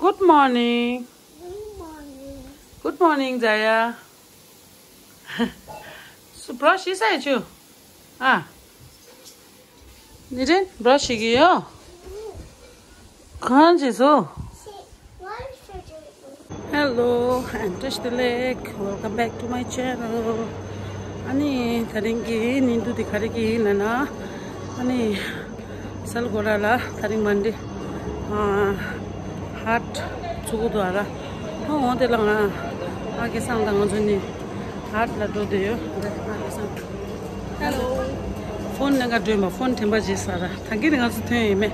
Good morning. Good morning, Jaya. So brush is at you. Ah. Didn't brush you? Can't you so? Hello, I'm Trish the Lake. Welcome back to my channel. Ani tharingi nindu dikharigi nana. Ani salgorala tharing mandi. Heart chugudwara. Oh, de langa. Age sangdang juni. Heart la do deyo. Hello. Phone lenga dream phone themba jisara. Thangi lenga sutheme.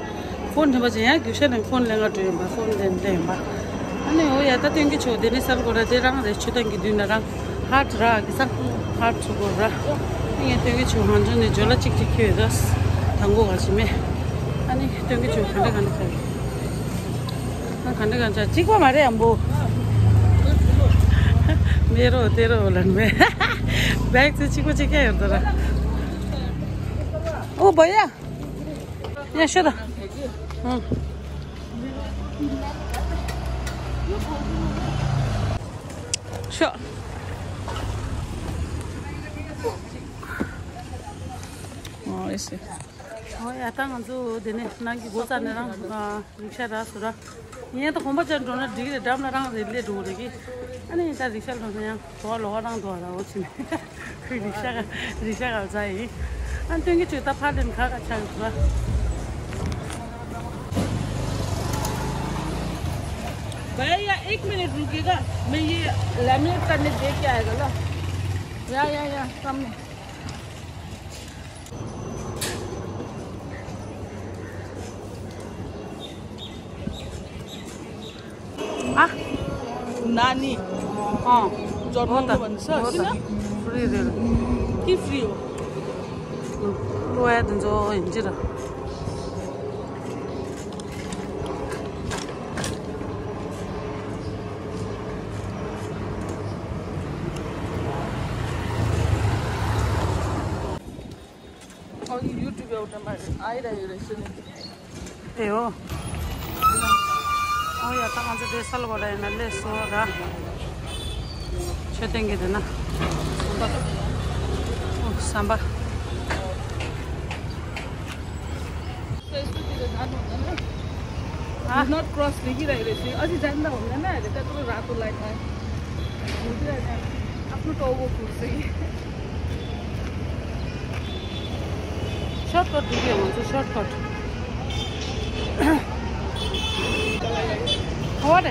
Phone themba je ya gyusha phone lenga dream phone den demba. Ani oh ya ta tengi chode ni salgora de rang re chudangi dinarang. Heart ra gisa heart chugora. Ni tengi chuhan juni jola chik chik kyedas. Tango gachime. Ani tengi chu khande khande khai. खाने खान्छ चिकमा मारे हमबो मेरो तेरो होला नि bag चाहिँ चिकको चाहिँ के हेर्दा र ओ भैया यहाँ सो त सो यसो हो या त गन्छु दिने नाकी गोचाने र रिक्सा रासुरा यहाँ तो खम्बा चल रहा है डिग्री डाम ना रंग ले ढूंढेगी अने इधर रिक्शा लोग यहाँ थोड़ा लोहा रंग थोड़ा वो चीज़ रिक्शा का जाए अन तो इनके चुता फाड़ने खा अच्छा हुआ भैया 1 मिनट रुकिएगा मैं ये लैमिनेट करने दे के आएगा लो या कम नानी जन्म भन्छ किन फ्री दे के फ्री हो लोया दिन्छ हिँड्छ र अघि युट्युब एउटामा आइरहेको रहेछ नि ए हो Oh ya, tangan jadi sel pada yang nanti suara syuting gitu nah. Oh sambal. Not cross lagi dah ini. Asyik janda orang mana ada tu ratu lain lah. Mungkin ada. Aku tahu वो kursi. Shortcut dia macam shortcut. What?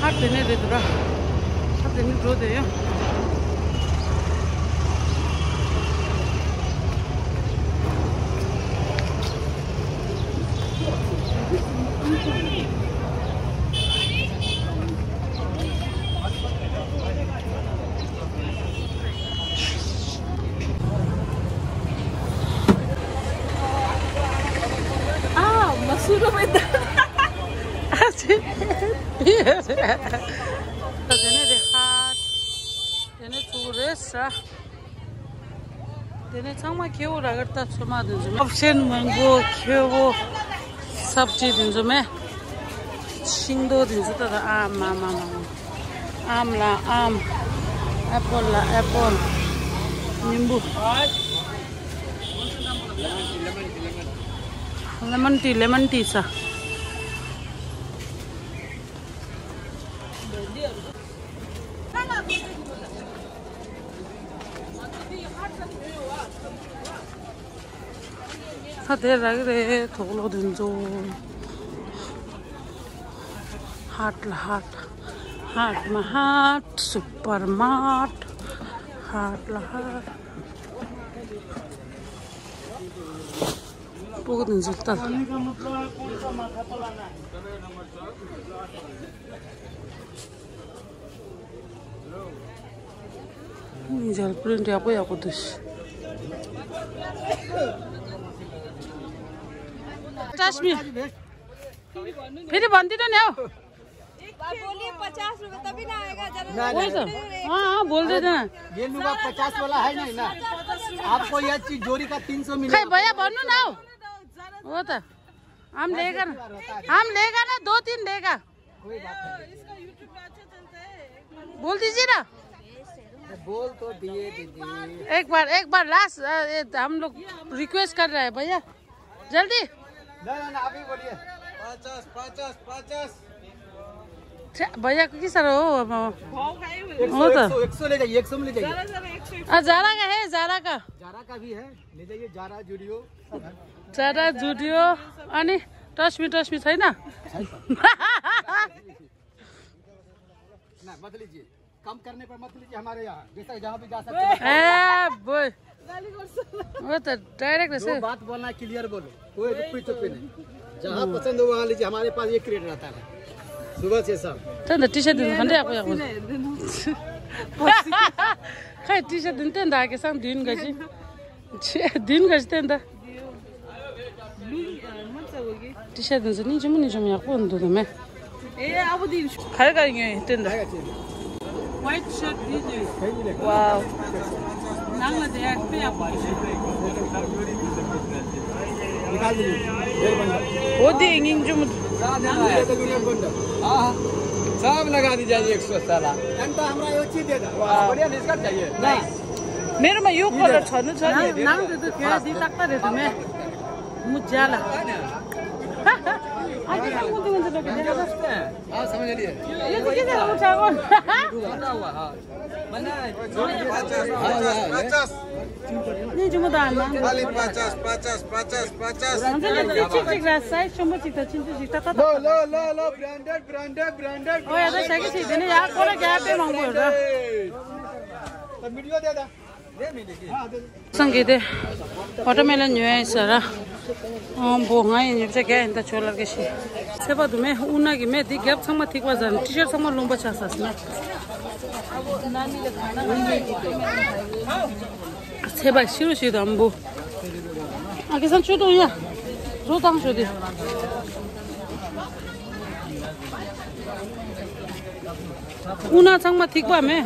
Hard to need it, bro. Hard to need to do it. Ah, masuk apa itu? Dene rehat, dene tourist, dene cangma kyo ragar ta chuma dinju. Option mango kyo sabji dinju me, shingdo dinju ta am la am, apple la apple, nimbu, lemon tea sa. 사대 라그래 도로 든조 핫 슈퍼마트 핫 보고 든조다 이제 프린트 하고 야고듯이 चाशमी फिर बंदी तो नहीं हो बोलिए 50 रुपए तभी ना आएगा हाँ बोल देते ना ये लुगा 50 वाला है नहीं ना आपको यह चीज जोड़ी का 300 मिलेगा। खै भैया भन्नु न हौ हो त हम लेगा ना 2-3 लेगा बोल दीजिए ना बोल तो दिए दीदी। एक बार लास्ट हम लोग रिक्वेस्ट कर रहे हैं भैया जल्दी ना आप ही बोलिए 50 भैया को किस हो अब हो तो 100 ले जाइए 100 में ले जाइए। जारा का है जारा का भी है ले जाइए। जारा जुडियो अनि टस्मी छैन ना मत लीजिए कम करने पर मत लीजिए हमारे यहाँ जैसा जहाँ भी जा सकते हैं। वो तो डायरेक्ट जो बात बोलना क्लियर बोलो कोई रुपये चुप्पी नहीं जहाँ पसंद हो वहाँ लीजिए। हमारे पास ये क्रेट रहता है सुबह से शाम। त टी-सर्ट दिनु भन्दै आएको खै टी-सर्ट दिनु थियो नि त आकेसँग दिन गएपछि त टी-सर्ट दिन्छ नि जाऊँ यहाँ कौन दूध में खै करेंगे टेंदा व्हाइट शर्ट दीजिए वाओ नांगला दे एक पे आप निकाल दीजिए वो देंगे जो सब लगा दीजिए 100 साला हमरा यो चीज दे दो बढ़िया निस्कट चाहिए नहीं मेरे में यो कलर छ नि नाम दे दो क्या दी सकता रे तुम्हें मुझ्याला आगे संग मुझे लोग हां समझ लिए ये तो क्या है चावल बना हुआ हां बना 50 नहीं जो मुदा ना खाली 50 अंदर ले चिक ग्लास साइज चम्मच चिता चिंतु चिता ता लो ब्रांडेड ओ यार सही से देने यार कोरे गैप पे मांगो रे तो वीडियो दे दा दे मिले की हां दे संगीत वाटरमेलन जो है सारा बोंगा ये से क्या इंता छोलर के शी सेवा तुम्हें उना की मैं दी गैप संग ठीक वजन टी-शर्ट संग लंबा चासास में नानी का खाना सेवा शुरू से दम्बो आगे सन छोटो या रो तांग छोटी उना संग ठीक वा मैं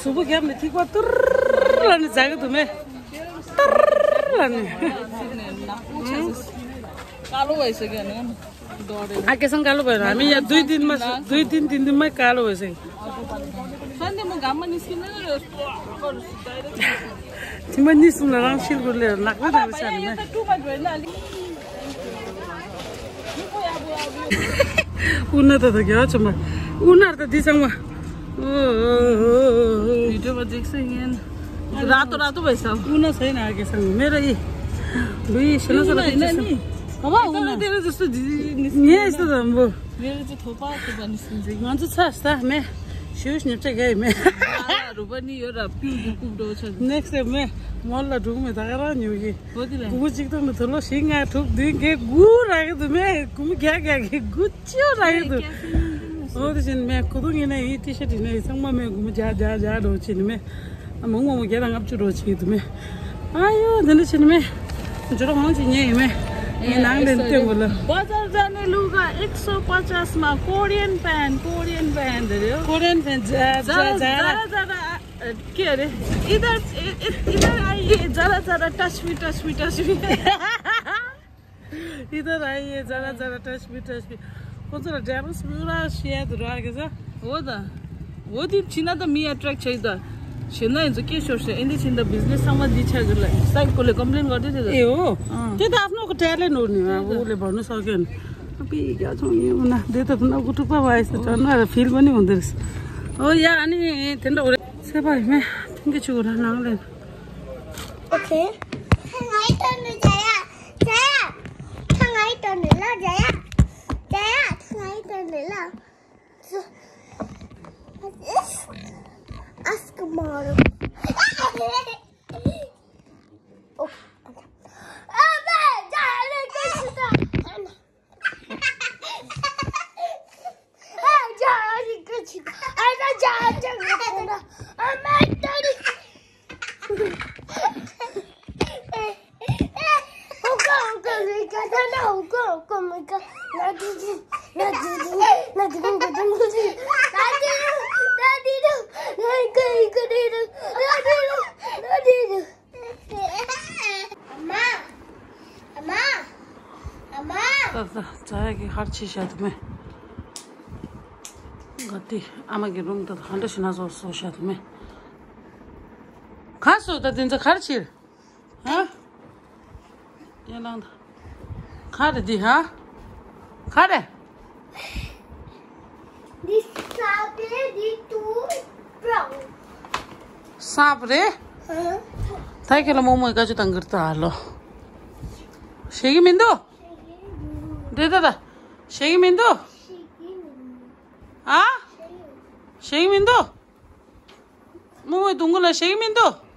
सुबह गैप में ठीक वा तुरने जाएगा तुम्हें कालो भइसक्यो नि आकेसँग कालो भएर हामी यहाँ 2-3 दिनमै कालो भइसक्यो सन्डे म घाममा निस्किन तिमी निस्किन रङ सिलगढी लिएर लाग्दै रहेछ हामीलाई उनीहरू त क्या छ म उनीहरू त दिसँग भिडियोमा देख्छ यहाँ रातो भएछ उना छैन आकेसँग मेरो यी दुई सुन तेरो जस्तो यहाँ यस्तो त मेरो चाहिँ थोपा निस्किन्छ भन्छ छ जस्ता मैं सिउस निप्छ गए मैं पनि एउटा पिउडो छ नेक्स्ट टाइम मैं मल्ला ढुक में तगरा न्यू की गुचिक तो मैं थोलो सिंगा ठुक दिन के गु राखे त मैं कुम क्या के गुच्यो राखे त हो त्यसैन मैं कुदुङ नै टी-शर्ट नै संग मैं घुम जा रोचिन मैं मग क्या रंग अब रोची तुम्हें आयो धन छिन में जोरो मन छिने में ये नांग देते बोला बाजार जाने लुगा 150 में Korean pant they Korean pant जरा के अरे इधर आइए जरा टच मी इधर आइए जरा टच मी कौन सा ड्रेस पूरा शेड रहा के सा हो दी छिना त मी अट्र्याक्ट छ त छिना हुन्छ के सोर्स एन्डी छिन त बिजनेस सम्म दिछा जलाई साइकोले कम्प्लेन गर्दै थियो ए हो त्यो त आफ्नो ट्यालेन्ट हो नि अब उले भन्नु सक्यो नि अबे क्या छ यो उना दे त न गुटुपा भएछ झन् फिल पनि हुँदै रहेछ हो या अनि तेन्डो से भाइ मैं थ्याङ्क यू चुरा नाले ओके थंगाई टर्न जाया थंगाई टर्न ला जाया थंगाई टर्न ला ask tomorrow. Oh. 자야기 같이 샤드메 같이 아마게 룸도 한대씩 나서 샤드메 가서 다 진짜 같이 어? 얘랑 가르디 하 가래 This sabre, this two brown. 사브레 타이켈라 모모 가지고 당그르다 알로 쉐기민도 데다다 쉐기민도 아 쉐기민도 모모 동글라 쉐기민도